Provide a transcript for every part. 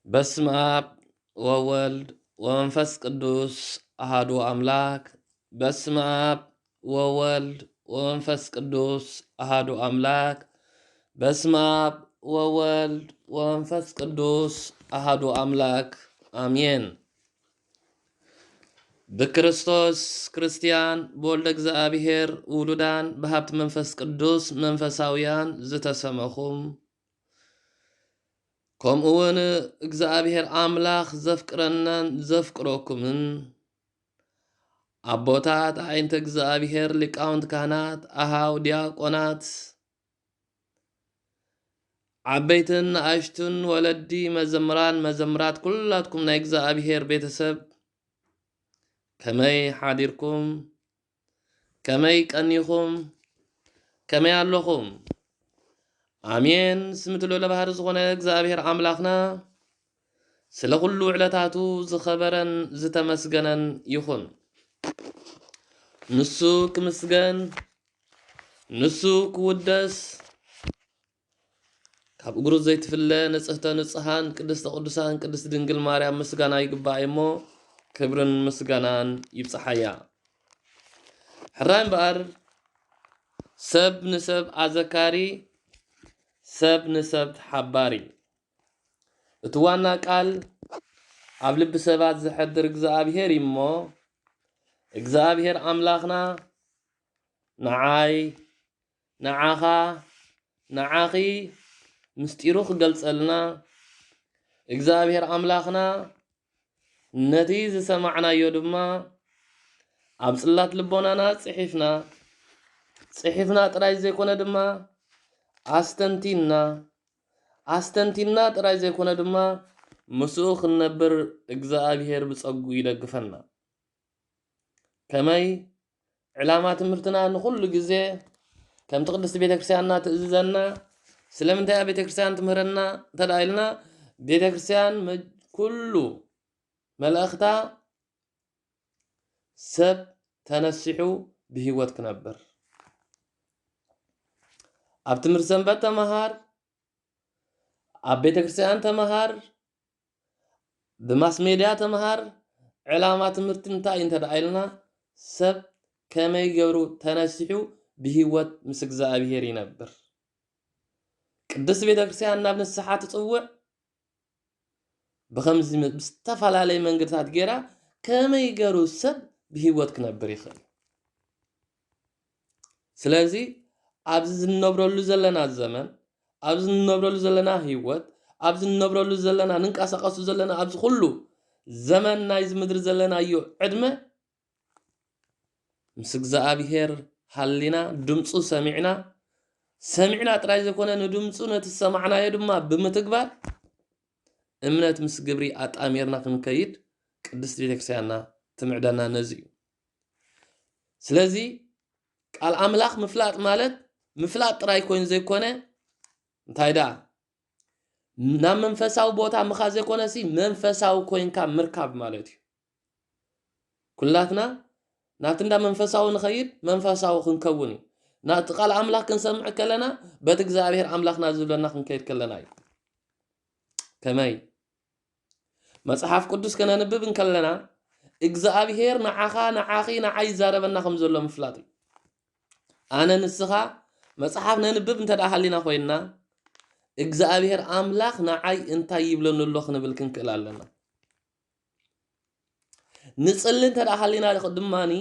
በስመ አብ ወወልድ ወመንፈስ ቅዱስ አሃዱ አምላክ። በስመ አብ ወወልድ ወመንፈስ ቅዱስ አሃዱ አምላክ። በስመ አብ ወወልድ ወመንፈስ ቅዱስ አሃዱ አምላክ፣ አሜን። ብክርስቶስ ክርስትያን፣ ብወልደ እግዚኣብሔር ውሉዳን፣ ብሃብቲ መንፈስ ቅዱስ መንፈሳውያን ዝተሰመኹም፣ ከምኡ እውን እግዚኣብሔር ኣምላኽ ዘፍቅረናን ዘፍቅረኩምን፣ ኣቦታት፣ ኣዒንቲ እግዚኣብሔር፣ ሊቃውንት ካህናት፣ ኣሃው ዲያቆናት፣ ዓበይትን ንኣሽቱን ወለዲ፣ መዘምራን መዘምራት፣ ኩላትኩም ናይ እግዚኣብሔር ቤተሰብ፣ ከመይ ሓዲርኩም? ከመይ ቀኒኹም? ከመይ ኣለኹም? ኣሜን። ስምቲ ልዑለ ባህሪ ዝኾነ እግዚኣብሔር ኣምላኽና ስለ ኩሉ ውዕለታቱ ዝኸበረን ዝተመስገነን ይኹን። ንሱ ክምስገን፣ ንሱ ክውደስ፣ ካብ እግሩ ዘይትፍለ ንጽህተ ንጹሃን ቅድስተ ቅዱሳን ቅድስት ድንግል ማርያም ምስጋና ይግባእ እሞ ክብርን ምስጋናን ይብጽሓያ። ሕራይ እምበኣር ሰብ ንሰብ ኣዘካሪ፣ ሰብ ንሰብ ተሓባሪ። እቲ ዋና ቃል ኣብ ልቢ ሰባት ዘሐድር እግዚኣብሔር እዩ እሞ፣ እግዚኣብሔር ኣምላኽና ንዓይ፣ ንዓኻ፣ ንዓኺ ምስጢሩ ክገልጸልና፣ እግዚኣብሔር ኣምላኽና ነቲ ዝሰማዕናዮ ድማ ኣብ ጽላት ልቦናና ጽሒፍና፣ ጽሒፍና ጥራይ ዘይኮነ ድማ ኣስተንቲንና፣ ኣስተንቲንና ጥራይ ዘይኮነ ድማ ምስኡ ክንነብር እግዚኣብሔር ብጸጉ ይደግፈና። ከመይ ዕላማ ትምህርትና ንኹሉ ግዜ ከምቲ ቅድስቲ ቤተክርስትያንና ትእዝዘና፣ ስለምንታይ እያ ቤተክርስትያን ትምህረና እንተ ደኣ ኢልና፣ ቤተክርስትያን መ-፣ ኩሉ መልእኽታ ሰብ ተነሲሑ ብህይወት ክነብር፣ ኣብ ትምህርቲ ሰንበት ተመሃር፣ ኣብ ቤተክርስትያን ተመሃር፣ ብማስ ሜድያ ተመሃር። ዕላማ ትምህርቲ እንታይ እዩ እንተ ደኣ ኢልና፣ ሰብ ከመይ ገይሩ ተነሲሑ ብህይወት ምስ እግዚኣብሔር ይነብር? ቅድስቲ ቤተክርስትያን ናብ ንስሓ ትጽውዕ። ብኸምዚ መ-፣ ብዝተፈላለየ መንገድታት ገይራ ከመይ ገይሩ ሰብ ብህይወት ክነብር ይኽእል? ስለዚ ኣብዚ ዝነብረሉ ዘለና ዘመን፣ ኣብዚ እንነብረሉ ዘለና ህይወት፣ ኣብዚ እንነብረሉ ዘለና፣ ንንቀሳቐሱ ዘለና ኣብዚ ኩሉ ዘመን ናይዚ ምድሪ ዘለናዮ ዕድመ ምስ እግዚኣብሔር ሃሊና፣ ድምፁ ሰሚዕና፣ ሰሚዕና ጥራይ ዘይኮነ ንድምፁ ነቲ ዝሰማዕናዮ ድማ ብምትግባር እምነት ምስ ግብሪ ኣጣሚርና ክንከይድ ቅድስት ቤተክርስትያንና ትምዕደና ነዚ እዩ። ስለዚ ቃል ኣምላኽ ምፍላጥ ማለት ምፍላጥ ጥራይ ኮይኑ ዘይኮነ፣ እንታይ ደኣ ናብ መንፈሳዊ ቦታ ምኻድ ዘይኮነሲ መንፈሳዊ ኮይንካ ምርካብ ማለት እዩ። ኩላትና ናብቲ እንዳ መንፈሳዊ ንኸይድ መንፈሳዊ ክንከውን እዩ። ናብቲ ቃል ኣምላኽ ክንሰምዕ ከለና በቲ እግዚኣብሔር ኣምላኽና ዝብለና ክንከይድ ከለና እዩ። ከመይ? መጽሓፍ ቅዱስ ከነንብብ እንከለና እግዚኣብሔር ንዓኻ፣ ንዓኺ፣ ንዓይ ይዛረበና ከም ዘሎ ምፍላጥ እዩ። ኣነ ንስኻ መጽሓፍ ነንብብ እንተ ደኣ ሃሊና ኮይንና እግዚኣብሔር ኣምላኽ ንዓይ እንታይ ይብለኒ ኣሎ ክንብል ክንክእል ኣለና። ንጽሊ እንተ ደኣ ሃሊና ድማኒ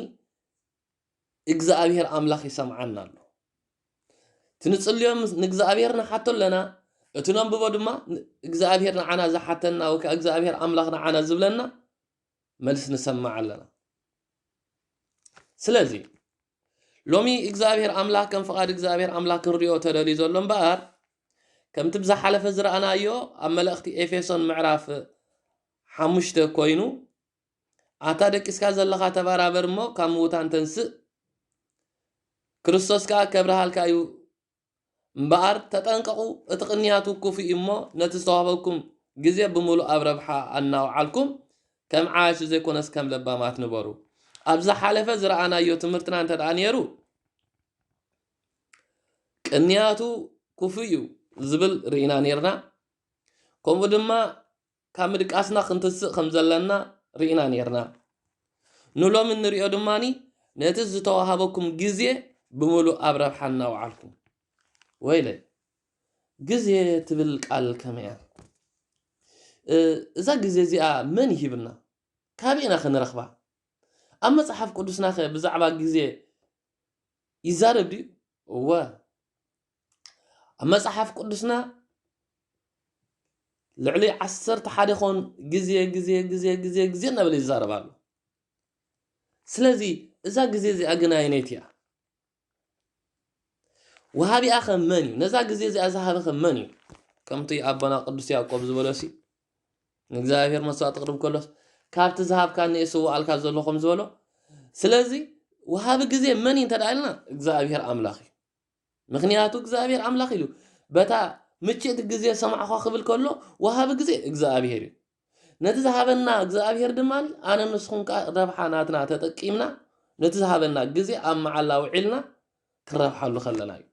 እግዚኣብሔር ኣምላኽ ይሰምዓና ኣሎ። እቲ ንጽልዮ ምስ-፣ ንእግዚኣብሔር ንሓቶ ኣለና። እቲ ነንብቦ ድማ ን-፣ እግዚኣብሔር ንዓና ዝሓተና ወይ ከኣ እግዚኣብሔር ኣምላኽ ንዓና ዝብለና መልሲ ንሰምዕ ኣለና። ስለዚ ሎሚ እግዚኣብሔር ኣምላኽ ከም ፍቓድ እግዚኣብሔር ኣምላኽ ክንሪኦ ተደልዩ ዘሎ እምበኣር፣ ከምቲ ብዝሓለፈ ዝረኣናዮ ኣብ መልእኽቲ ኤፌሶን ምዕራፍ ሓሙሽተ ኮይኑ፣ ኣታ ደቂስካ ዘለኻ ተበራበር እሞ ካብ ምዉታን ተንስእ፣ ክርስቶስ ከኣ ከብርሃልካ እዩ። እምበኣር ተጠንቀቑ፣ እቲ ቅንያቱ ክፉእ እዩ እሞ፣ ነቲ ዝተዋህበኩም ግዜ ብምሉእ ኣብ ረብሓ ኣናውዓልኩም፣ ከም ዓያሹ ዘይኮነስ ከም ለባማት ንበሩ። ኣብ ዝሓለፈ ዝረኣናዮ ትምህርትና እንተ ደኣ ነይሩ፣ ቅንያቱ ክፉእ እዩ ዝብል ርኢና ነይርና። ከምኡ ድማ ካብ ምድቃስና ክንትስእ ከም ዘለና ርኢና ነይርና። ንሎሚ እንሪኦ ድማኒ ነቲ ዝተዋሃበኩም ግዜ ብምሉእ ኣብ ረብሓ እናውዓልኩም። ወይለይ፣ ግዜ ትብል ቃል ከመይ እያ? እ፣ እዛ ግዜ እዚኣ መን ይሂብና? ካበይ ኢና ክንረኽባ? ኣብ መጽሓፍ ቅዱስናኸ ብዛዕባ ግዜ ይዛረብ ድዩ? እወ። ኣብ መጽሓፍ ቅዱስና ልዕሊ ዓሰርተ ሓደ ኾን ግዜ፣ ግዜ፣ ግዜ፣ ግዜ፣ ግዜ እናበለ ይዛረብ ኣሎ። ስለዚ እዛ ግዜ እዚኣ ግን ኣየነይቲ እያ? ወሃቢኣ ኸ መን እዩ? ነዛ ግዜ እዚኣ ዝሃበ ኸ መን እዩ? ከምቲ ኣቦና ቅዱስ ያዕቆብ ዝበሎሲ፣ ንእግዚኣብሔር መስዋዕቲ ክቕርብ ከሎስ፣ ካብቲ ዝሃብካኒ እየ ስውኣልካ ዘሎ ከም ዝበሎ። ስለዚ ወሃቢ ግዜ መን እዩ እንተ ደኣ ኢልና፣ እግዚኣብሔር ኣምላኽ እዩ። ምኽንያቱ እግዚኣብሔር ኣምላኽ ኢሉ፣ በታ ምችእቲ ግዜ ሰማዕኳ ክብል ከሎ፣ ወሃቢ ግዜ እግዚኣብሔር እዩ። ነቲ ዝሃበና እግዚኣብሔር ድማ ኣነ ንስኹም ከኣ ረብሓ ናትና ተጠቂምና፣ ነቲ ዝሃበና ግዜ ኣብ መዓላ ውዒልና ክንረብሓሉ ከለና እዩ።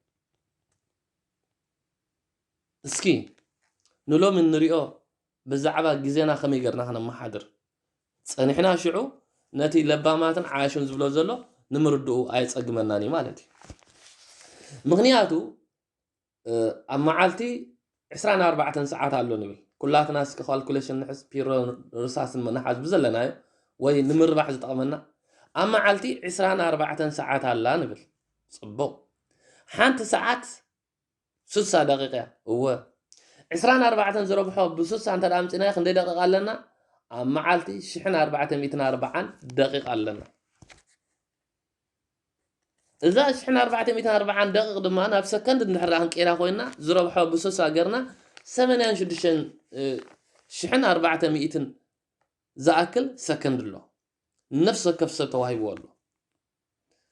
እስኪ ንሎሚ እንሪኦ ብዛዕባ ግዜና ከመይ ጌርና ክነመሓድር ጸኒሕና፣ ሽዑ ነቲ ለባማትን ዓያሹን ዝብሎ ዘሎ ንምርድኡ ኣየጸግመናን እዩ ማለት እዩ። ምኽንያቱ፣ እ፣ ኣብ መዓልቲ ዕስራን ኣርባዕተን ሰዓት ኣሎ ንብል። ኩላትና እስኪ ካልኩሌሽን ንሕዝ፣ ፒሮ፣ ርሳስን ንሓዝ ብዘለናዮ፣ ወይ ንምርባሕ ዝጠቕመና። ኣብ መዓልቲ ዕስራን ኣርባዕተን ሰዓት ኣላ ንብል። ጽቡቕ። ሓንቲ ሰዓት ስሳ ደቂቕ እያ። እወ። ዕስራን ኣርባዕተን ዝረብሖ ብስሳ እንተ ደኣ ኣምጺናዮ ክንደይ ደቂቕ ኣለና? ኣብ መዓልቲ ሽሕን ኣርባዕተ ሚእትን ኣርባዓን ደቂቕ ኣለና። እዛ ሽሕን ኣርባዕተ ሚእትን ኣርባዓን ደቂቕ ድማ ናብ ሰከንድ እንድሕር ደኣ ክንቀይራ ኮይና፣ ዝረብሖ ብስሳ ገርና ሰማንያን ሽዱሽተን፣ እ፣ ሽሕን ኣርባዕተ ሚእትን ዝኣክል ሰከንድ ኣሎ። ነፍሲ ወከፍ ሰብ ተዋሂብዎ ኣሎ።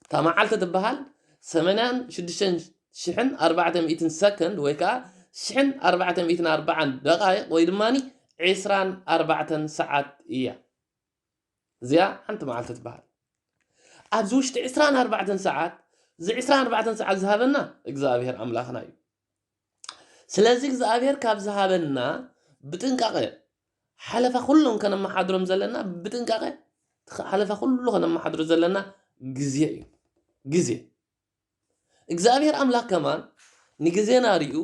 እታ መዓልቲ ትበሃል ሰማንያን ሽዱሽተን ሽሕን ኣርባዕተ ሚእትን ሰከንድ ወይ ከኣ ሽሕን ኣርባዕተ ሚእትን ኣርባዓን ደቓይቕ ወይ ድማኒ ዕስራን ኣርባዕተን ሰዓት እያ። እዚኣ ሓንቲ መዓልቲ ትበሃል። ኣብዚ ውሽጢ ዕስራን ኣርባዕተን ሰዓት፣ እዚ ዕስራን ኣርባዕተን ሰዓት ዝሃበና እግዚኣብሔር ኣምላኽና እዩ። ስለዚ እግዚኣብሔር ካብ ዝሃበና ብጥንቃቐ፣ ሓለፋ ኩሎም ከነመሓድሮም ዘለና ብጥንቃቐ፣ ሓለፋ ኩሉ ከነመሓድሮ ዘለና ግዜ እዩ። ግዜ። እግዚኣብሔር ኣምላኽ ከማን ንግዜና ሪኡ፣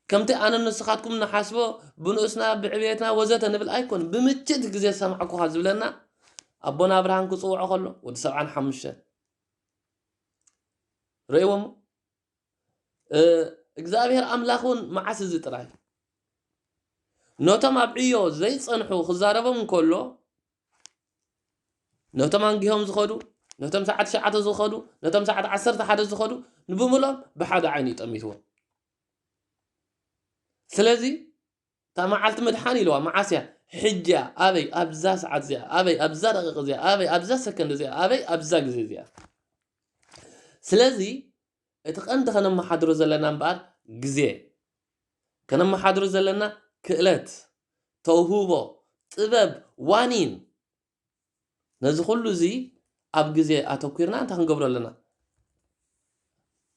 ከምቲ ኣነ ንስኻትኩም ንሓስቦ ብንኡስና፣ ብዕብየትና ወዘተ ንብል ኣይኮን። ብምችእቲ ግዜ ዝሰማዕኩኻ ዝብለና ኣቦና ኣብርሃም ክጽውዖ ከሎ ወዲ ሰብዓን ሓሙሽተን። ርእይዎሞ። እ፣ እግዚኣብሔር ኣምላኽ እውን መዓስ እዚ ጥራይ ነቶም ኣብ ዕዮ ዘይጸንሑ ክዛረቦም እንከሎ፣ ነቶም ኣንጊሆም ዝኸዱ፣ ነቶም ሰዓት ትሽዓተ ዝኸዱ፣ ነቶም ሰዓት ዓሰርተ ሓደ ዝኸዱ፣ ንብምሎም ብሓደ ዓይኒ እዩ ጠሚትዎም። ስለዚ፣ እታ መዓልቲ ምድሓን ኢልዋ፣ መዓስ እያ? ሕጂ እያ። ኣበይ? ኣብዛ ሰዓት እዚኣ። ኣበይ? ኣብዛ ደቂቕ እዚኣ። ኣበይ? ኣብዛ ሰከንድ እዚኣ። ኣበይ? ኣብዛ ግዜ እዚኣ። ስለዚ፣ እቲ ቀንዲ ከነመሓድሮ ዘለና እምበኣር ግዜ፣ ከነመሓድሮ ዘለና ክእለት፣ ተውህቦ፣ ጥበብ፣ ዋኒን፣ ነዚ ኩሉ እዚ ኣብ ግዜ ኣተኲርና እንታይ ክንገብሮ ኣለና?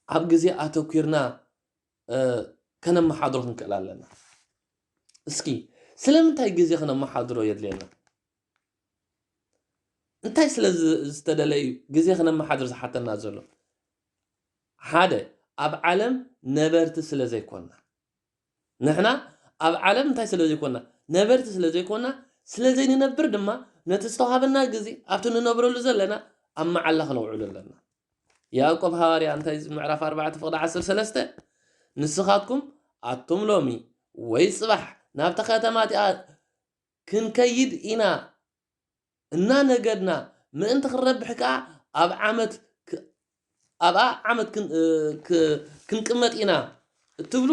ኣብ ግዜ ኣተኲርና፣ እ፣ ከነመሓድሮ ክንክእል ኣለና። እስኪ ስለምንታይ ግዜ ከነመሓድሮ የድልየና? እንታይ ስለ ዝ-፣ ዝተደለ እዩ ግዜ ከነመሓድር ዝሓተና ዘሎ? ሓደ፣ ኣብ ዓለም ነበርቲ ስለ ዘይኮንና። ንሕና ኣብ ዓለም እንታይ ስለ ዘይኮንና? ነበርቲ ስለ ዘይኮንና፣ ስለ ዘይንነብር ድማ ነቲ ዝተዋሃበና ግዜ ኣብቲ ንነብረሉ ዘለና ኣብ መዓላ ክነውዕሎ ኣለና። ያዕቆብ ሃዋርያ እንታይ፣ ምዕራፍ ኣርባዕተ ፍቕዲ ዓሰርተ ሰለስተ፣ ንስኻትኩም ኣቱም ሎሚ ወይ ጽባሕ ናብታ ከተማ እቲኣ ክንከይድ ኢና እናነገድና ምእንቲ ክንረብሕ ከኣ ኣብ ዓመት ክ-፣ ኣብኣ ዓመት ክን-፣ እ፣ ክ-፣ ክንቅመጥ ኢና እትብሉ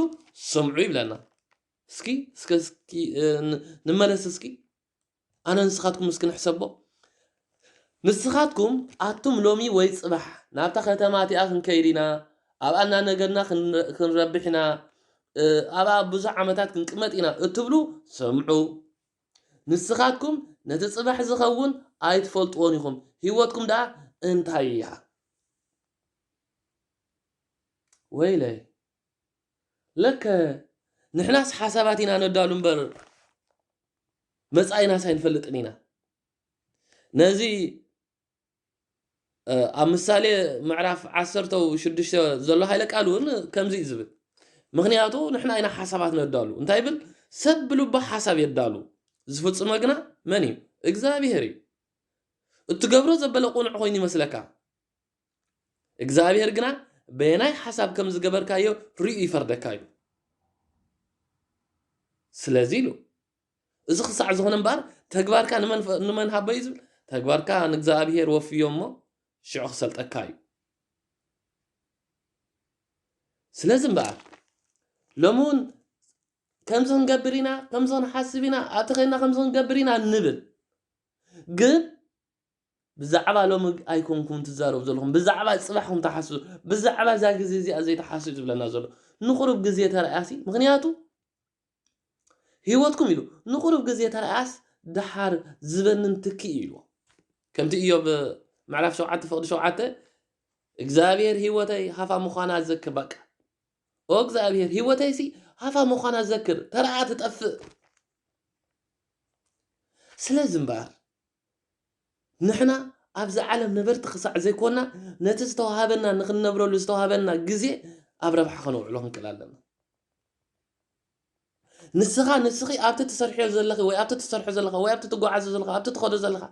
ስምዑ ይብለና። እስኪ፣ እስከ፣ እስኪ፣ እ፣ ን-፣ ንመለስ እስኪ። ኣነ ንስኻትኩም እስኪ ንሕሰቦ። ንስኻትኩም ኣቱም ሎሚ ወይ ጽባሕ ናብታ ከተማ እቲኣ ክንከይድ ኢና፣ ኣብኣ እናነገድና ክን-፣ ክንረብሕ ኢና፣ እ፣ ኣብኣ ብዙሕ ዓመታት ክንቅመጥ ኢና እትብሉ ስምዑ። ንስኻትኩም ነቲ ጽባሕ ዝኸውን ኣይትፈልጥዎን ኢኹም። ህይወትኩም ደኣ እንታይ እያ? ወይለይ! ለከ ንሕናስ ሓሳባት ኢና ነዳሉ እምበር መጻኢናስ ኣይንፈልጥን ኢና። ነዚ ኣብ ምሳሌ ምዕራፍ ዓሰርተ ሽዱሽተ ዘሎ ሃይለ ቃል እውን ከምዚ እዩ ዝብል። ምኽንያቱ ንሕና ኢና ሓሳባት ነዳሉ። እንታይ ይብል? ሰብ ብልቡ ሓሳብ የዳሉ፣ ዝፍጽሞ ግና መን እዩ? እግዚኣብሔር እዩ። እትገብሮ ዘበለ ቁኑዕ ኮይኑ ይመስለካ፣ እግዚኣብሔር ግና በየናይ ሓሳብ ከም ዝገበርካዮ ርእዩ ይፈርደካ እዩ። ስለዚ ኢሉ፣ እዚ ክሳዕ ዝኾነ እምበኣር፣ ተግባርካ ንመን ፈ-፣ ንመን ሃቦ እዩ ዝብል? ተግባርካ ንእግዚኣብሔር ወፍዮ እሞ ሽዑ ክሰልጠካ እዩ። ስለዚ እምበኣር፣ ሎሚ እውን ከምዚ ክንገብር ኢና፣ ከምዚ ክንሓስብ ኢና፣ ኣብቲ ኸይድና ከምዚ ክንገብር ኢና ንብል። ግን ብዛዕባ ሎሚ ኣይኮንኩም ትዛረቡ ዘለኹም፣ ብዛዕባ ጽባሕኩም ትሓስቡ፣ ብዛዕባ እዛ ግዜ እዚኣ ዘይትሓስቡ እዩ ዝብለና ዘሎ። ንቑሩብ ግዜ ተረኣሲ፣ ምኽንያቱ ህይወትኩም ኢሉ ንቑሩብ ግዜ ተረኣስ ደሓር ዝበንን ትኪ እዩ ኢልዎ። ከምቲ ኢዮብ ምዕራፍ ሸውዓተ ፍቕዲ ሸውዓተ፣ እግዚኣብሔር ህይወተይ ሃፋ ምዃና ዘክር፣ በቃ፣ ኦ እግዚኣብሔር ህይወተይሲ ሃፋ ምዃና ዘክር፣ ተረኣ ትጠፍእ። ስለዚ እምበኣር ንሕና ኣብዚ ዓለም ነበርቲ ክሳዕ ዘይኮና፣ ነቲ ዝተዋሃበና፣ ንኽንነብረሉ ዝተዋሃበና ግዜ ኣብ ረብሓ ከነውዕሎ ክንክእል ኣለና። ንስኻ፣ ንስኺ ኣብቲ ትሰርሕዮ ዘለኺ ወይ ኣብቲ ትሰርሖ ዘለኻ ወይ ኣብቲ ትጓዓዞ ዘለኻ፣ ኣብቲ ትኸዶ ዘለኻ፣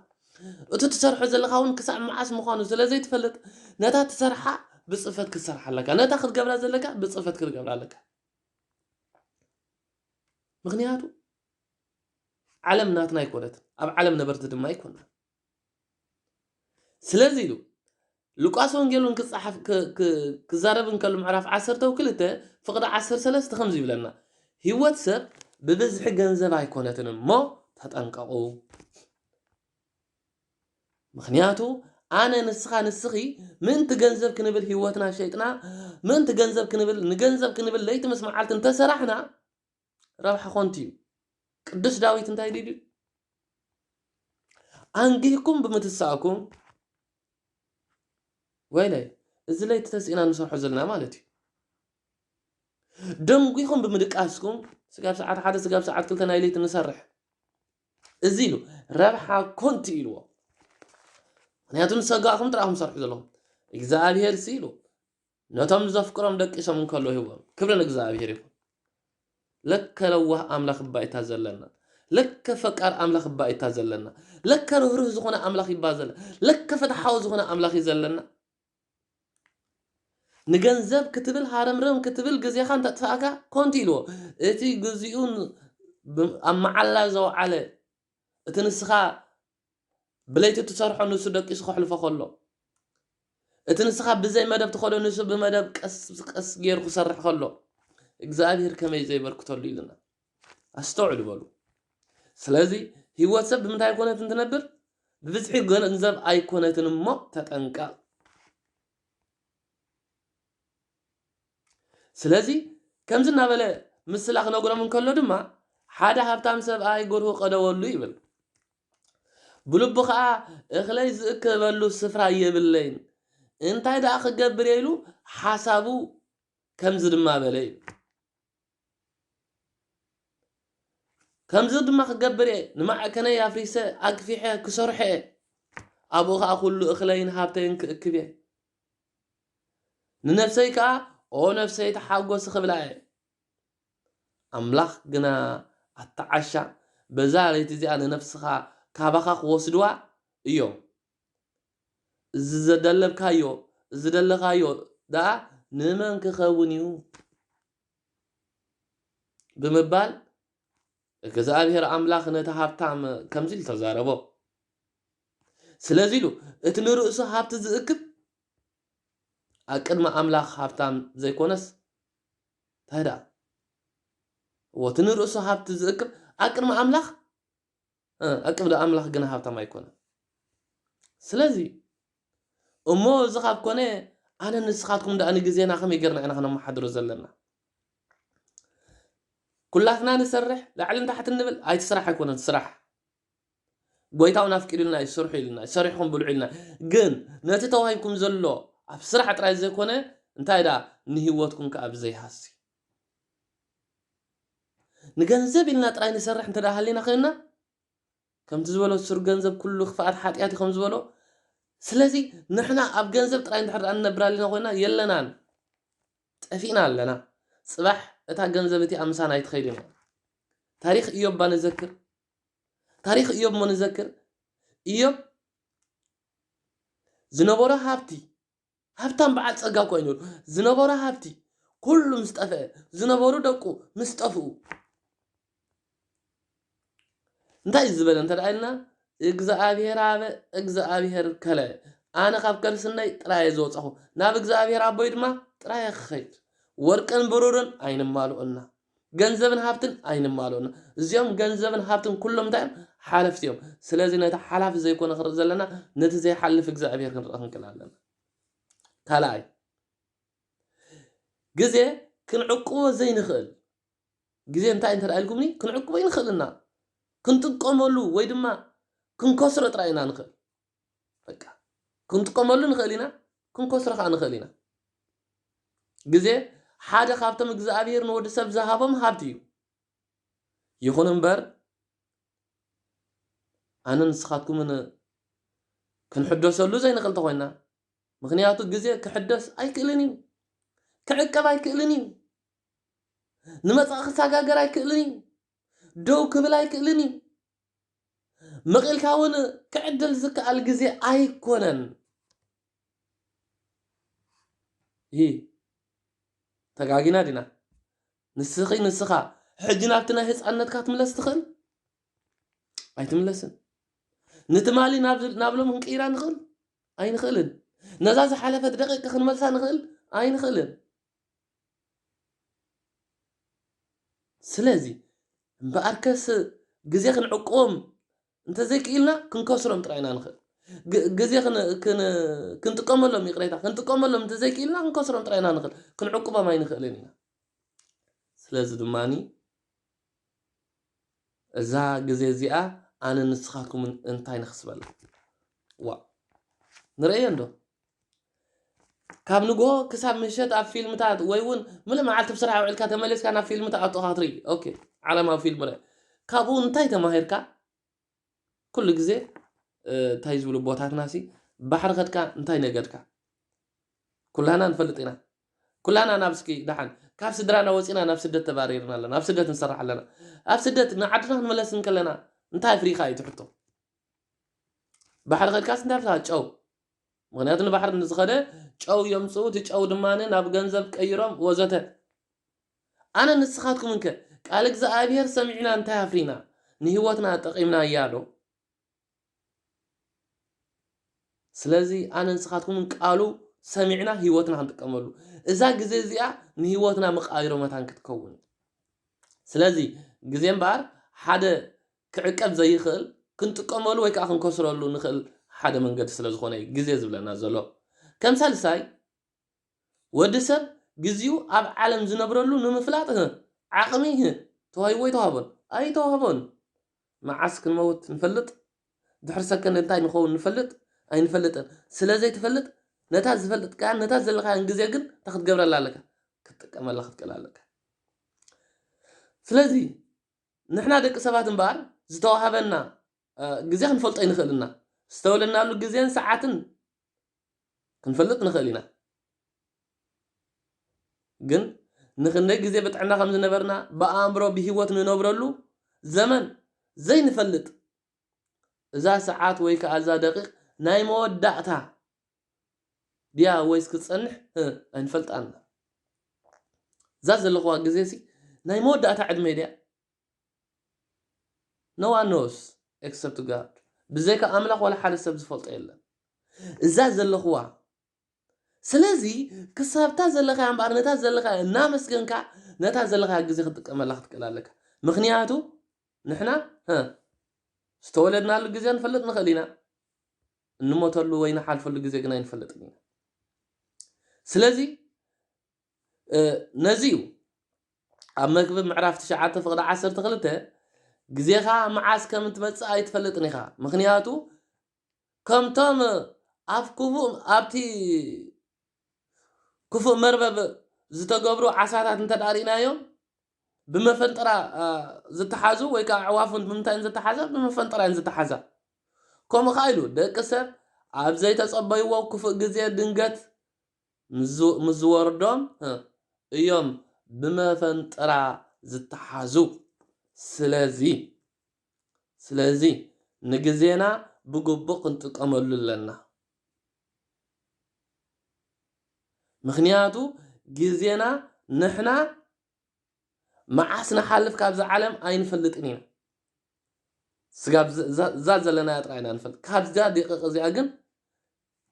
እቲ ትሰርሖ ዘለኻ እውን ክሳዕ መዓስ ምዃኑ ስለ ዘይትፈልጥ፣ ነታ ትሰርሓ ብጽፈት ክትሰርሓ ኣለካ፣ ነታ ክትገብራ ዘለካ ብጽፈት ክትገብራ ኣለካ። ምኽንያቱ ዓለም ናትና ኣይኮነትን፣ ኣብ ዓለም ነበርቲ ድማ ኣይኮንና። ስለዚ ኢሉ ሉቃስ ወንጌል እውን ክጸሓፍ፣ ክ-፣ ክ-፣ ክዛረብ እንከሎ ምዕራፍ ዓሰርተ ክልተ ፍቕዲ ዓሰርተ ሰለስተ ከምዚ ይብለና፣ ህይወት ሰብ ብብዝሒ ገንዘብ ኣይኮነትን እሞ ተጠንቀቑ። ምኽንያቱ ኣነ፣ ንስኻ፣ ንስኺ ምእንቲ ገንዘብ ክንብል ህይወትና ሸይጥና፣ ምእንቲ ገንዘብ ክንብል፣ ንገንዘብ ክንብል ለይቲ ምስ መዓልቲ እንተሰራሕና፣ ረብሓ ኮንቱ እዩ። ቅዱስ ዳዊት እንታይ ኢሉ? ኣንጊህኩም ብምትሳእኩም፣ ወይለይ፣ እዚ ለይቲ ተስኢና ንሰርሖ ዘለና ማለት እዩ። ደንጒኹም ብምድቃስኩም፣ ስጋብ ሰዓት ሓደ፣ ስጋብ ሰዓት ክልተ ናይ ለይቲ ንሰርሕ። እዚ ኢሉ፣ ረብሓ ኮንቱ ኢልዎ። ምኽንያቱ ንሰጋእኹም ጥራኹም ሰርሑ ዘለኹም። እግዚኣብሔር ሲ ኢሉ፣ ነቶም ዘፍቅሮም ደቂሶም እንከሎ ይህቦም። ክብሪ ንእግዚኣብሔር ይኹን። ለከ ለዋህ ኣምላኽ እባ እታ ዘለና። ለከ ፈቃር ኣምላኽ እባ እታ ዘለና። ለከ ርህሩህ ዝኾነ ኣምላኽ ይባ ዘለ-፣ ለከ ፍትሓዊ ዝኾነ ኣምላኽ እዩ ዘለና። ንገንዘብ ክትብል ሃረምረም ክትብል ግዜኻ እንተጥፋእካ ኮንቱ ኢልዎ። እቲ ግዚኡ ብ-፣ ኣብ መዓላ ዘውዓለ፣ እቲ ንስኻ ብለይቲ እትሰርሖ ንሱ ደቂሱ ከሕልፎ ከሎ፣ እቲ ንስኻ ብዘይ መደብ ትኸዶ ንሱ ብመደብ ቀስ ቀስ ገይሩ ክሰርሕ ከሎ፣ እግዚኣብሔር ከመይ ዘየበርክተሉ ኢልና። ኣስተውዕሉ በሉ። ስለዚ ህይወት ሰብ ብምንታይ ኣይኮነትን ትነብር? ብብዝሒ ገንዘብ ኣይኮነትን እሞ ተጠንቀቕ። ስለዚ ከምዚ እናበለ ምስላ ክነግሮም እንከሎ ድማ፣ ሓደ ሃብታም ሰብኣይ ጎርሁ ቀደወሉ ይብል። ብልቡ ኸኣ፣ እኽለይ ዝእክበሉ ስፍራ የብለይን፣ እንታይ ደኣ ክገብር እየ ኢሉ ሓሳቡ ከምዚ ድማ በለ እዩ። ከምዚ ድማ ክገብር እየ፣ ንማዕከነይ ኣፍሪሰ ኣግፊሐ ክሰርሖ እየ፣ ኣብኡ ኸኣ ኩሉ እኽለይን ሃብተይን ክእክብ እየ። ንነፍሰይ ከኣ፣ ኦ ነፍሰይ ተሓጎሲ ክብላ እየ። ኣምላኽ ግና፣ ኣታ ዓሻ፣ በዛ ለይቲ እዚኣ ንነፍስኻ ካባኻ ክወስድዋ እዮም። እዚ ዘደለብካዮ፣ እዚ ዘለኻዮ ደኣ ንመን ክኸውን እዩ? ብምባል እግዚኣብሔር ኣምላኽ ነቲ ሃብታም ከምዚ ኢሉ ተዛረቦ። ስለዚ ኢሉ፣ እቲ ንርእሱ ሃብቲ ዝእክብ ኣብ ቅድሚ ኣምላኽ ሃብታም ዘይኮነስ፣ እንታይ ደኣ? እዎ፣ እቲ ንርእሱ ሃብቲ ዝእክብ ኣብ ቅድሚ ኣምላኽ፣ እ፣ ኣብ ቅድሚ ኣምላኽ ግና ሃብታም ኣይኮነን። ስለዚ፣ እሞ እዚ ካብ ኮነ፣ ኣነ ንስኻትኩም ደኣ ንግዜና ከመይ ጌርና ኢና ከነመሓድሮ ዘለና? ኩላትና ንሰርሕ፣ ላዕልን ታሕትን ንብል፣ ኣይ እቲ ስራሕ ኣይኮነን፣ ስራሕ። ጎይታ እውን ኣፍቂዱልና እዩ፣ ስርሑ ኢሉና፣ ሰሪሕኩም ብልዑ ኢሉና። ግን ነቲ ተዋሂብኩም ዘሎ ኣብ ስራሕ ጥራይ ዘይኮነ፣ እንታይ ደኣ ንህይወትኩም ከኣ ብዘይሃሲ። ንገንዘብ ኢልና ጥራይ ንሰርሕ እንተ ደኣ ሃሊና ኮይንና፣ ከምቲ ዝበሎ፣ ስር ገንዘብ ኩሉ ክፍኣት ሓጢኣት እዩ ከም ዝበሎ። ስለዚ ንሕና ኣብ ገንዘብ ጥራይ እንድሕር ደኣ ንነብር ኣሊና ኮይና፣ የለናን፣ ጠፊእና ኣለና። ጽባሕ እታ ገንዘብ እቲኣ ምሳና ኣይትኸይድን እያ። ታሪኽ ኢዮብ ባ ንዘክር። ታሪኽ ኢዮብ እሞ ንዘክር። ኢዮብ ዝነበሮ ሃብቲ፣ ሃብታም በዓል ጸጋ እኳ እዩ ነይሩ። ዝነበሮ ሃብቲ ኩሉ ምስ ጠፍአ፣ ዝነበሩ ደቁ ምስ ጠፍኡ፣ እንታይ እዩ ዝበለ እንተ ደኣ ኢልና፣ እግዚኣብሔር ኣበ፣ እግዚኣብሔር ከለ፣ ኣነ ካብ ከርስነይ ጥራይ እየ ዝወጻኹ፣ ናብ እግዚኣብሔር ኣቦይ ድማ ጥራይ እየ ክኸይድ። ወርቅን ብሩርን ኣይንማልኦና፣ ገንዘብን ሃብትን ኣይንማልኦና። እዚኦም ገንዘብን ሃብትን ኩሎም እንታይ እዮም? ሓለፍቲ እዮም። ስለዚ ነቲ ሓላፊ ዘይኮነ ክንርኢ ዘለና፣ ነቲ ዘይሓልፍ እግዚኣብሔር ክንርኢ ክንክእል ኣለና። ካልኣይ፣ ግዜ ክንዕቅቦ ዘይንኽእል፣ ግዜ እንታይ እንተ ደኣ ኢልኩምኒ፣ ክንዕቅቦ ኣይንኽእል ኢና። ክንጥቀመሉ ወይ ድማ ክንከስሮ ጥራይ ኢና ንኽእል። በቃ፣ ክንጥቀመሉ ንኽእል ኢና፣ ክንከስሮ ከኣ ንኽእል ኢና። ግዜ ሓደ ካብቶም እግዚኣብሔር ንወዲ ሰብ ዝሃቦም ሃብቲ እዩ። ይኹን እምበር፣ ኣነ ንስኻትኩምን ክንሕደሰሉ ዘይንኽእል ተኾይና፣ ምኽንያቱ ግዜ ክሕደስ ኣይክእልን እዩ፣ ክዕቀብ ኣይክእልን እዩ፣ ንመጻኢ ክሰጋገር ኣይክእልን እዩ፣ ደው ክብል ኣይክእልን እዩ። መቒልካ እውን ክዕደል ዝከኣል ግዜ ኣይኮነን። ይህ ተጋጊና ዲና? ንስኺ ንስኻ ሕጂ ናብቲ ናይ ህፃንነትካ ትምለስ ትኽእል? ኣይትምለስን። ንትማሊ ናብ ናብ ሎም ክንቅይራ ንኽእል? ኣይንኽእልን። ነዛ ዝሓለፈት ደቂቅ ክንመልሳ ንኽእል? ኣይንኽእልን። ስለዚ እምበኣርከስ ግዜ ክንዕቅቦም እንተዘይክኢልና ክንከስሮም ጥራይ ኢና ንኽእል። ግ- ግዜ ክን- ክን- ክንጥቀመሎም፣ ይቕሬታ፣ ክንጥቀመሎም እንተዘይክኢልና ክንከስሮም ጥራይ ኢና ንኽእል፣ ክንዕቅቦም ኣይንኽእልን ኢና። ስለዚ ድማኒ እዛ ግዜ እዚኣ ኣነ ንስኻትኩምን እንታይ ንኽስበላ? ዋ፣ ንርእዮ እንዶ። ካብ ንግሆ ክሳብ ምሸት ኣብ ፊልምታት ወይ እውን ምሉእ መዓልቲ ብስራሕ ውዒልካ ተመሊስካ ናብ ፊልምታት ኣቶኻ ትርኢ። ኦኬ፣ ዓለማዊ ፊልም ርእ። ካብኡ እንታይ ተማሂርካ? ኩሉ ግዜ እንታይ ዝብሉ ቦታትና ሲ፣ ባሕሪ ከድካ እንታይ ነገድካ? ኩላና ንፈልጥ ኢና። ኩላና ናብ እስኪ ደሓን ካብ ስድራና ወፂና ናብ ስደት ተባሪርና ኣለና። ኣብ ስደት ንሰርሕ ኣለና። ኣብ ስደት ንዓድና ክንመለስ እንከለና እንታይ ኣፍሪኻ እዩ ትሕቶ? ባሕሪ ከድካስ እንታይ ኣፍሪኻ? ጨው። ምኽንያቱ ንባሕሪ ንዝኸደ ጨው የምፅኡ፣ እቲ ጨው ድማ ናብ ገንዘብ ቀይሮም ወዘተ። ኣነ ንስኻትኩም እንከ ቃል እግዚኣብሔር ሰሚዕና እንታይ ኣፍሪና? ንህይወትና ጠቒምና እያ ዶ? ስለዚ ኣነ ንስኻትኩምን ቃሉ ሰሚዕና ህይወትና ክንጥቀመሉ፣ እዛ ግዜ እዚኣ ንህይወትና መቃይሮ መታን ክትከውን። ስለዚ ግዜ እምበኣር ሓደ ክዕቀብ ዘይኽእል፣ ክንጥቀመሉ ወይ ከዓ ክንከስረሉ ንኽእል ሓደ መንገዲ ስለ ዝኾነ እዩ ግዜ ዝብለና ዘሎ። ከም ሳልሳይ፣ ወዲ ሰብ ግዜኡ ኣብ ዓለም ዝነብረሉ ንምፍላጥ ህ ዓቕሚ ህ ተዋሂቦ ኣይተዋህቦን? ኣይተዋህቦን። መዓስ ክንመውት ንፈልጥ፣ ድሕሪ ሰከንድ እንታይ ንኸውን ንፈልጥ ኣይንፈልጥን። ስለ ዘይትፈልጥ፣ ነታ ዝፈልጥካያን ነታ ዘለኻያን ግዜ ግን እንታይ ክትገብረላ ኣለካ? ክትጥቀመላ ክትክእል ኣለካ። ስለዚ ንሕና ደቂ ሰባት እምበኣር ዝተዋሃበና ግዜ ክንፈልጦ ኣይንኽእልና። ዝተወለድናሉ ግዜን ሰዓትን ክንፈልጥ ንኽእል ኢና። ግን ንኽንደይ ግዜ ብጥዕና ከም ዝነበርና፣ ብኣእምሮ ብህይወት ንነብረሉ ዘመን ዘይንፈልጥ፣ እዛ ሰዓት ወይ ከዓ እዛ ደቂቕ ናይ መወዳእታ ድያ ወይስ ክትጸንሕ እ፣ ኣይንፈልጣን። እዛ ዘለኽዋ ግዜ ሲ ናይ መወዳእታ ዕድመ ድያ? No one knows except God። ብዘይካ ኣምላኽ ዋላ ሓደ ሰብ ዝፈልጦ የለን። እዛ ዘለኽዋ። ስለዚ ክሳብታ ዘለኻያ እምበኣር ነታ ዘለኻያ እናመስገንካ ነታ ዘለኻያ ግዜ ክትጥቀመላ ክትክእል ኣለካ። ምኽንያቱ ንሕና እ፣ ዝተወለድናሉ ግዜ ንፈልጥ ንኽእል ኢና፣ እንሞተሉ ወይ ንሓልፈሉ ግዜ ግን ኣይንፈልጥን ኢና። ስለዚ እ፣ ነዚ እዩ ኣብ መክብብ ምዕራፍ ትሽዓተ ፍቕዲ ዓሰርተ ክልተ ግዜኻ መዓስ ከም እትመጽእ ኣይትፈልጥን ኢኻ። ምኽንያቱ ከምቶም ኣብ ክፉእ፣ ኣብቲ ክፉእ መርበብ ዝተገብሩ ዓሳታት እንተ ደኣ ርኢናዮም፣ ብመፈንጠራ ዝተሓዙ ወይ ከዓ ኣዕዋፍ እውን ብምንታይ እየን ዝተሓዛ? ብመፈንጠራ እየን ዝተሓዛ። ከምኡ ከዓ ኢሉ ደቂ ሰብ ኣብ ዘይተፀበይዎ ክፉእ ግዜ ድንገት ምስ ዝወርዶም እዮም ብመፈንጠራ ዝተሓዙ። ስለዚ ስለዚ ንግዜና ብግቡእ ክንጥቀመሉ ኣለና። ምኽንያቱ ግዜና ንሕና መዓስ ንሓልፍ ካብዚ ዓለም ኣይንፈልጥን ኢና። ስጋብ እዛ ዘለናያ ጥራይ ኢና ንፈልጥ። ካብዛ ደቂቕ እዚኣ ግን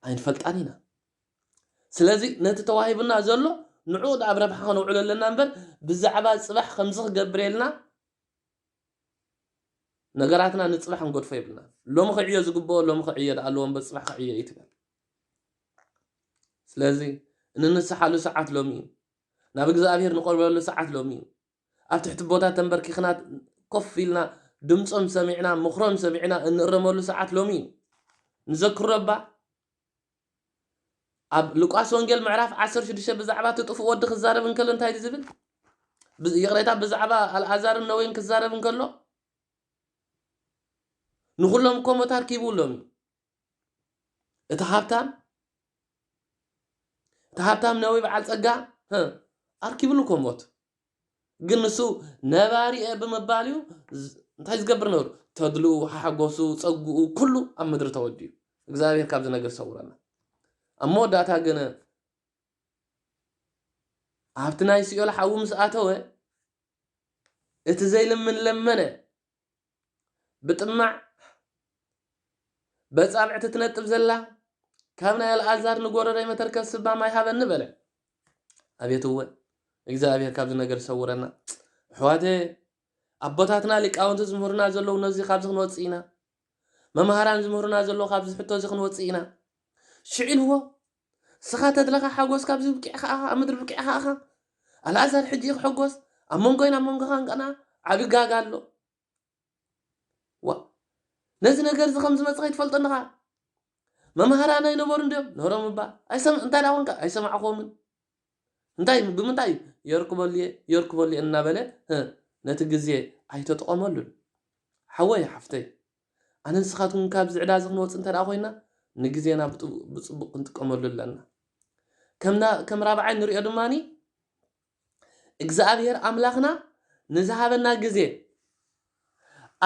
ኣይንፈልጣን ኢና። ስለዚ ነቲ ተዋሂቡና ዘሎ ንዕኡ ደኣ ኣብ ረብሓ ከነውዕሎ ኣለና እምበር ብዛዕባ ጽባሕ ከምዚ ክገብር የልና ነገራትና ንጽባሕ ክንገድፎ የብልና። ሎሚ ክዕዮ ዝግብኦ ሎሚ ክዕዮ ደኣ ኣለዎ እምበር ጽባሕ ክዕዮ እዩ ትብል። ስለዚ እንንስሓሉ ሰዓት ሎሚ እዩ። ናብ እግዚኣብሔር ንቆርበሉ ሰዓት ሎሚ እዩ። ኣብ ትሕቲ ቦታ ተንበርኪኽና ኮፍ ኢልና ድምፆም ሰሚዕና ምኽሮም ሰሚዕና እንእረመሉ ሰዓት ሎሚ እዩ። ንዘክሮ እባ ኣብ ሉቃስ ወንጌል ምዕራፍ ዓሰርተ ሽዱሽተ ብዛዕባ እቲ ጥፉእ ወዲ ክዛረብ እንከሎ እንታይ እዩ ዝብል? ይቕሬታ፣ ብዛዕባ ኣልኣዛርን ነዌን ክዛረብ እንከሎ ንኹሎም እኮ ሞት ኣርኪብሎም እዩ። እቲ ሃብታም እቲ ሃብታም ነዊ በዓል ጸጋ ኣርኪብሉ እኮ ሞት። ግን ንሱ ነባሪ እየ ብምባል እዩ እንታይ ዝገብር ነሩ? ተድልኡ፣ ሓጎሱ፣ ጸግኡ ኩሉ ኣብ ምድሪ ተወዲኡ። እግዚኣብሔር ካብዚ ነገር ሰውረና። ኣብ መወዳእታ ግን ኣብቲ ናይ ሲኦል ሓዊ ምስ ኣተወ እቲ ዘይልምን ለመነ። ብጥማዕ በጻብዕቲ ትነጥብ ዘላ ካብ ናይ ኣልኣዛር ንጎረረይ መተርከስ ስባ ማይ ሃበኒ በለ። ኣቤት እወ እግዚኣብሔር ካብዚ ነገር ይሰውረና። ኣሕዋተ ኣቦታትና ሊቃውንቲ ዝምህሩና ዘለዉ ነዚ ካብዚ ክንወፅእ ኢና። መምሃራን ዝምህሩና ዘለዉ ካብዚ ሕቶ እዚ ክንወፅእ ኢና። ሽዒልዎ ስኻ ተድለኻ ሓጎስ ካብዚ ብቂዕኻ ኣኻ ኣብ ምድሪ ብቂዕኻ ኣኻ። ኣልኣዛር ሕጂ ክሕጎስ ኣብ መንጎይን ኣብ መንጎኻን ቀና ዓቢ ጋጋ ኣሎ። ዋ ነዚ ነገር እዚ ከም ዝመጽእ ከይትፈልጦ ኣለኻ። መምሃራን ኣይነበሩ እንድዮም ነሮም እባ እንታይ ደኣ ኮንካ ኣይሰማዕኮምን። እንታይ ብምንታይ የርክበሉ እየ የርክበሉ እየ እናበለ ነቲ ግዜ ኣይተጠቐመሉን። ሓወይ ሓፍተይ ኣነ ንስኻትኩም ካብዚ ዕዳ እዚ ክንወፅእ እንተ ደኣ ኮይና ንግዜና ብፅቡቅ ክንጥቀመሉ ኣለና። ከም ራብዓይ ንሪኦ ድማ እግዚኣብሔር ኣምላኽና ንዝሃበና ግዜ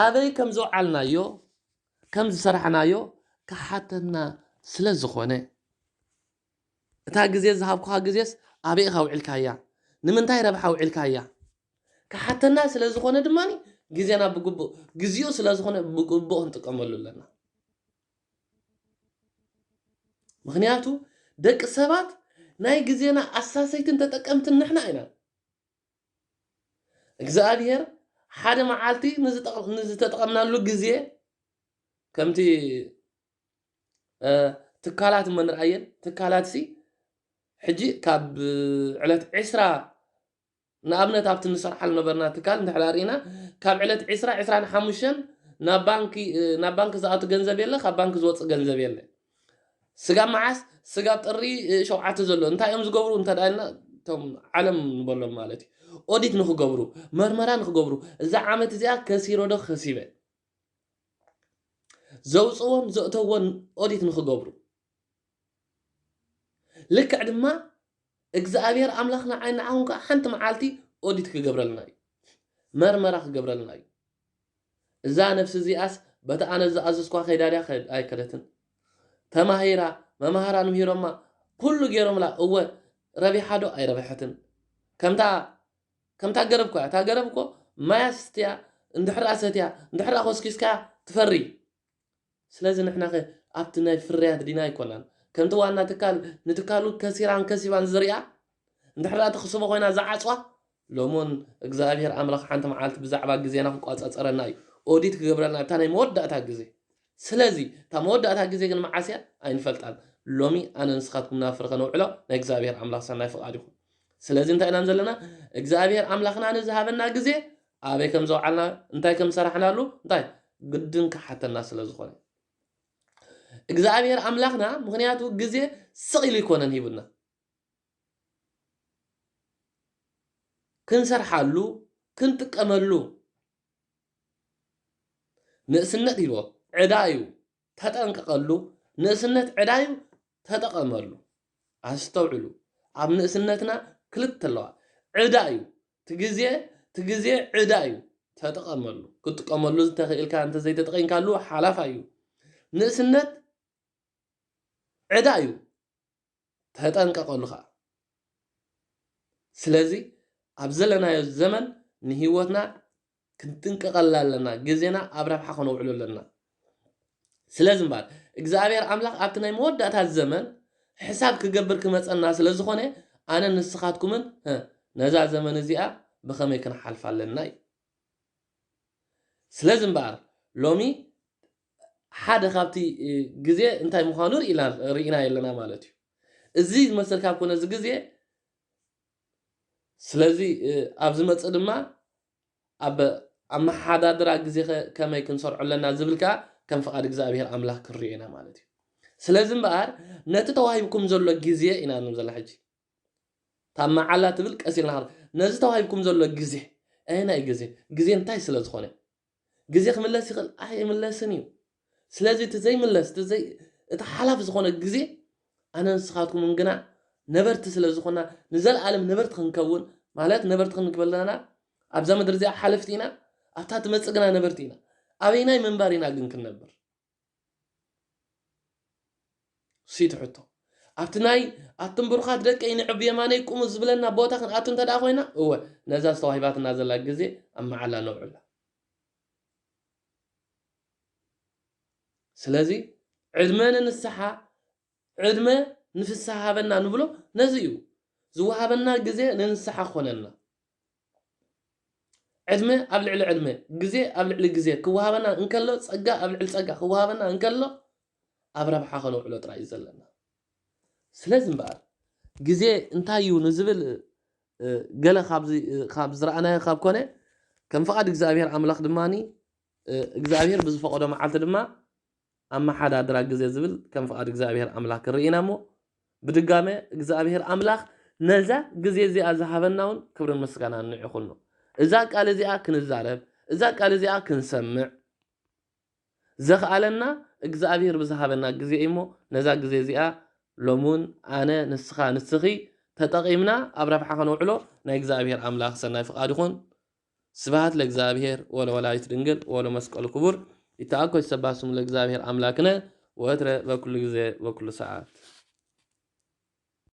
ኣበይ ከም ዘውዓልናዮ ከም ዝሰራሕናዮ ክሓተና ስለ ዝኾነ እታ ግዜ ዝሃብኩኻ ግዜስ ኣበይ ኢኻ ውዒልካያ? ንምንታይ ረብሓ ውዒልካያ? ክሓተና ስለ ዝኾነ ድማ ግዜና ብግቡእ ግዜኡ ስለ ዝኾነ ብግቡእ ክንጥቀመሉ ኣለና። ምኽንያቱ ደቂ ሰባት ናይ ግዜና ኣሳሰይትን ተጠቀምትን ንሕና ኢና። እግዚኣብሔር ሓደ መዓልቲ ንዝተጠቐምናሉ ግዜ ከምቲ ትካላት እሞ ንርኣየን ትካላት ሲ ሕጂ ካብ ዕለት ዕስራ ንኣብነት ኣብቲ ንሰርሓሉ ነበርና ትካል እንድሕር ርኢና ካብ ዕለት ዕስራ ዕስራን ሓሙሽተን ናብ ባንኪ ዝኣቱ ገንዘብ የለ ካብ ባንኪ ዝወፅእ ገንዘብ የለ። ስጋብ መዓስ? ስጋብ ጥሪ ሸውዓተ ዘሎ እንታይ እዮም ዝገብሩ እንተ ኢልና እቶም ዓለም ንበሎም ማለት እዩ ኦዲት ንክገብሩ መርመራ ንክገብሩ እዛ ዓመት እዚኣ ከሲሮ ዶ ከሲበ ዘውፅዎን ዘእተዎን ኦዲት ንክገብሩ ልክዕ ድማ እግዚኣብሔር ኣምላኽ ንዓይ ንዓኹም ከዓ ሓንቲ መዓልቲ ኦዲት ክገብረልና እዩ። መርመራ ክገብረልና እዩ። እዛ ነፍሲ እዚኣስ በቲ ኣነ ዝኣዘዝኳ ከይዳ ድያ ኣይከደትን? ተማሂራ መማህራን ምሂሮማ ኩሉ ገይሮምላ እወ ረቢሓ ዶ ኣይረብሐትን? ከምታ ከምታ ገረብ እኮ እያ። እታ ገረብ እኮ ማያ ስትያ እንድሕራ ሰትያ እንድሕራ ኮስኪስካ ትፈሪ። ስለዚ ንሕና ከ ኣብቲ ናይ ፍርያት ዲና ኣይኮናን ከምቲ ዋና ትካል ንትካሉ ከሲራን ከሲባን ዝሪኣ እንድሕራ ተኽስቦ ኮይና ዝዓፅዋ ሎሞን እግዚኣብሔር ኣምላኽ ሓንቲ መዓልቲ ብዛዕባ ግዜና ክቋፃፀረና እዩ። ኦዲት ክገብረልና እታ ናይ መወዳእታ ግዜ ስለዚ እታ መወዳእታ ግዜ ግን መዓስ እያ ኣይንፈልጣን። ሎሚ ኣነ ንስኻትኩም ናብ ፍረ ከነውዕሎ ናይ እግዚኣብሔር ኣምላኽ ሰናይ ፍቓድ ይኹን። ስለዚ እንታይ ኢናም ዘለና እግዚኣብሔር ኣምላኽና ንዝሃበና ግዜ ኣበይ ከም ዘውዓልና እንታይ ከም ሰራሕናሉ እንታይ ግድን ክሓተና ስለ ዝኾነ እግዚኣብሔር ኣምላኽና ምኽንያቱ ግዜ ስቕ ኢሉ ይኮነን ሂቡና ክንሰርሓሉ ክንጥቀመሉ። ንእስነት ኢልዎ ዕዳ እዩ፣ ተጠንቀቐሉ። ንእስነት ዕዳ እዩ፣ ተጠቐመሉ። ኣስተውዕሉ፣ ኣብ ንእስነትና ክልተ ኣለዋ። ዕዳ እዩ፣ እቲ ግዜ፣ እቲ ግዜ ዕዳ እዩ፣ ተጠቐመሉ። ክትጥቀመሉ እንተኽኢልካ፣ እንተዘይተጠቒምካሉ ሓላፋ እዩ። ንእስነት ዕዳ እዩ፣ ተጠንቀቐሉ ኸዓ። ስለዚ ኣብ ዘለናዮ ዘመን ንህይወትና ክንጥንቀቐላ ኣለና፣ ግዜና ኣብ ረብሓ ከነውዕሎ ኣለና። ስለዚ እምበኣር እግዚኣብሔር ኣምላኽ ኣብቲ ናይ መወዳእታ ዘመን ሕሳብ ክገብር ክመጸና ስለ ዝኾነ፣ ኣነ ንስኻትኩምን፣ እ፣ ነዛ ዘመን እዚኣ ብኸመይ ክንሓልፋ ኣለና እዩ። ስለዚ እምበኣር ሎሚ ሓደ ካብቲ፣ እ፣ ግዜ እንታይ ምዃኑ ርኢና፣ ርኢና የለና ማለት እዩ። እዚ ዝመስል ካብ ኮነ እዚ ግዜ፣ ስለዚ፣ እ፣ ኣብ ዝመጽእ ድማ ኣብ ኣመሓዳድራ ግዜ ከ-፣ ከመይ ክንሰርዖ ኣለና ዝብል ከኣ ከም ፍቓድ እግዚኣብሔር ኣምላኽ ክንሪኦ ኢና ማለት እዩ። ስለዚ እምበኣር ነቲ ተዋሂብኩም ዘሎ ግዜ ኢና ንብል ዘለና ሕጂ። እታ መዓላ ትብል ቀስ ኢልና ክንርኢ። ነዚ ተዋሂብኩም ዘሎ ግዜ፣ ኣየናይ ግዜ? ግዜ እንታይ ስለ ዝኾነ? ግዜ ክምለስ ይኽእል? ኣይምለስን እዩ። ስለዚ እቲ ዘይምለስ፣ እቲ ዘይ-፣ እቲ ሓላፍ ዝኾነ ግዜ፣ ኣነ ንስኻትኩምን ግና ነበርቲ ስለ ዝኾና፣ ንዘለኣለም ነበርቲ ክንከውን፣ ማለት ነበርቲ ክንክበል ዘለና፣ ኣብዛ ምድሪ እዚኣ ሓለፍቲ ኢና፣ ኣብታ ትመጽእ ግና ነበርቲ ኢና። ኣበይናይ ምንባር ኢና ግን ክንነብር? ሲ ትሕቶ። ኣብቲ ናይ ኣቱም ብሩኻት ደቀይ ንዕብ የማነይ ቁሙ ዝብለና ቦታ ክንኣቱ እንተ ደኣ ኮይና፣ እወ፣ ነዛ ዝተዋሂባትና ዘላ ግዜ ኣብ መዓላ ነውዕላ። ስለዚ ዕድመ ንንስሓ፣ ዕድመ ንፍስሓ ሃበና ንብሎ ነዚ እዩ። ዝወሃበና ግዜ ንንስሓ ክኾነና። ዕድመ ኣብ ልዕሊ ዕድመ፣ ግዜ ኣብ ልዕሊ ግዜ ክወሃበና እንከሎ፣ ጸጋ ኣብ ልዕሊ ጸጋ ክወሃበና እንከሎ፣ ኣብ ረብሓ ከነውዕሎ ጥራይ እዩ ዘለና። ስለዚ እምበኣር፣ ግዜ እንታይ እዩ ንዝብል፣ እ፣ ገለ ካብዚ፣ እ፣ ካብ ዝረኣናዮ ካብ ኮነ፣ ከም ፍቓድ እግዚኣብሔር ኣምላኽ ድማኒ፣ እ፣ እግዚኣብሔር ብዝፈቐዶ መዓልቲ ድማ ኣመሓዳድራ ግዜ ዝብል ከም ፍቓድ እግዚኣብሔር ኣምላኽ ክንርኢ ኢና እሞ፣ ብድጋመ እግዚኣብሔር ኣምላኽ ነዛ ግዜ እዚኣ ዝሃበና እውን ክብርን ምስጋናን ንዕኹኑ። እዛ ቃል እዚኣ ክንዛረብ፣ እዛ ቃል እዚኣ ክንሰምዕ ዘኽኣለና እግዚኣብሔር ብዝሃበና ግዜ እዩ እሞ፣ ነዛ ግዜ እዚኣ ሎሚ እውን ኣነ፣ ንስኻ፣ ንስኺ ተጠቒምና ኣብ ረብሓ ከነውዕሎ ናይ እግዚኣብሔር ኣምላኽ ሰናይ ፍቓድ ይኹን። ስብሐት ለእግዚኣብሔር ወለወላዲቱ ድንግል ወለመስቀሉ ክቡር። ይትአኮ ይትሰባህ ስሙ ለእግዚኣብሔር ኣምላክነ ወትረ በኩሉ ግዜ በኩሉ ሰዓት።